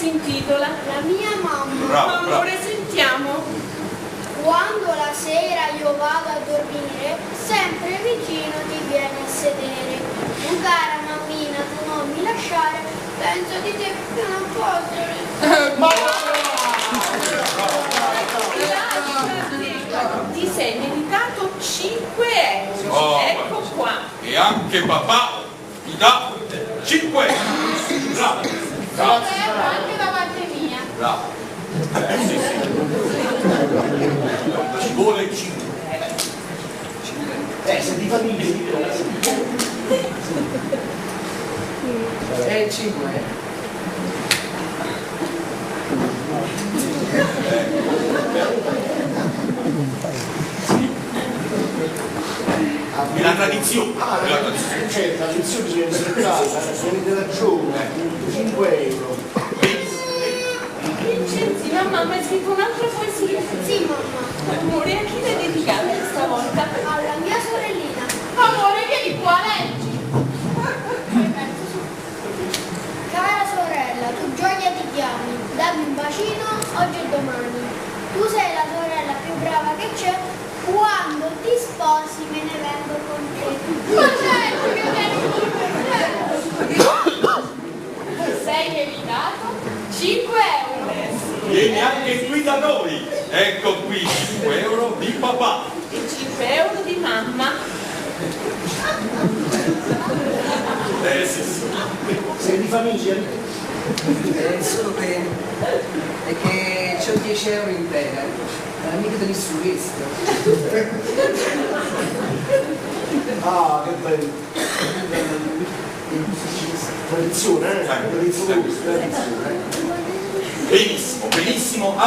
si intitola? La mia mamma. Bravo, bravo. Amore, sentiamo. Quando la sera io vado a dormire, sempre vicino ti vieni a sedere. Tu cara mammina, tu non mi lasciare, penso di te che non posso restare. Ti sei meritato 5 euro. Oh, Ecco qua. E anche papà ti dà 5 euro. Bravo, bravo, euro anche da parte mia. bravo. Sì, sì. Ci vuole 5. Se di famiglia. 5. È la tradizione. Ah, È la tradizione. C'è, la tradizione bisogna rispettare, avete ragione, 5 euro. Vincenzina, mamma, hai scritto un'altra poesia. Sì, mamma. Amore, a chi l'hai dedicata questa volta? Alla mia sorellina. Amore, vieni qua, leggi. Cara sorella, tu gioia ti chiami, dammi un bacino oggi e domani. Tu sei la sorella più brava che c'è, quando ti sposi me ne vengo con te. Ma certo che vieni con me, certo. Sei meritato 5 euro. Vieni anche qui da noi. Ecco qui 5 euro di papà. E 5 euro di mamma. Sì, sì. Sei di famiglia? Solo che è che c'ho 10 euro in tela, mica te li su questo. Ah, che bello. Tradizione, eh? Tradizione, tradizione. Benissimo, benissimo.